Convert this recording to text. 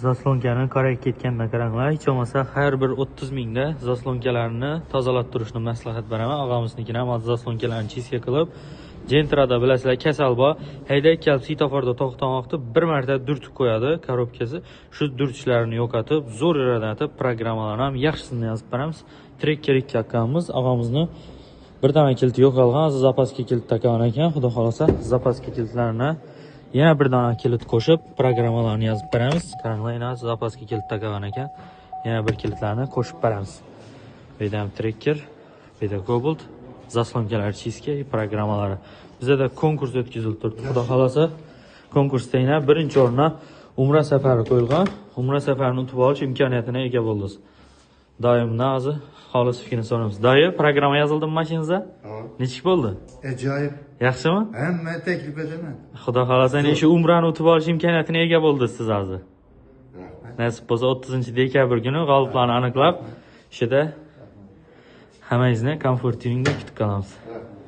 Заслонка ni qorayib ketgandan qaranglar, hech bo'lmasa har bir 30 mingda заслонка larni tozalab turishni maslahat beraman. Og'amiznikini ham hozir заслонка larni чистка qilib, Gentrada bilasizlar, kasal bor. Haydab kelib svetoforda to'xtagan vaqti bir marta durtib qo'yadi коробка si. Shu durtishlarni yo'qotib, zo'r yuradatib, programmalarni ham yaxshisini yozib beramiz. Trekker 2 akamiz og'amizni bir dona kilti yo'qolgan, hozir запаска kilit taqagan ekan. Xudo xohlasa, запаска kilitlarini yana bir dona kilit qo'shib, programmalarni yozib beramiz. Qaranglar, yana запаска kilit taqagan ekan. Yana bir kilitlarni qo'shib beramiz. Bu yerda ham Trekker, bu yerda Cobalt, заслонка lar чистка, programmalari. Bizada konkurs o'tkazilib turibdi. Xudo xohlasa, konkursda yana birinchi o'ringa Umra safari qo'yilgan. Umra safarini yutib olish imkoniyatini ega bo'ldingiz. Doimdan hozir xolis fikrini so'raymiz. Doyi, programma yozildimi mashinangizda? Nechik bo'ldi? Ajoyib. Yaxshimi? Hamma taklif etaman. Xudo xohlasa, ana shu umrani yutib olish imkoniyatini ega bo'ldingiz siz hozir. Rahmat. Nasib bo'lsa, 30-dekabr kuni g'oliblarni aniqlab, o'shada hammangizni Komfort Tuningda kutib qolamiz. Rahmat.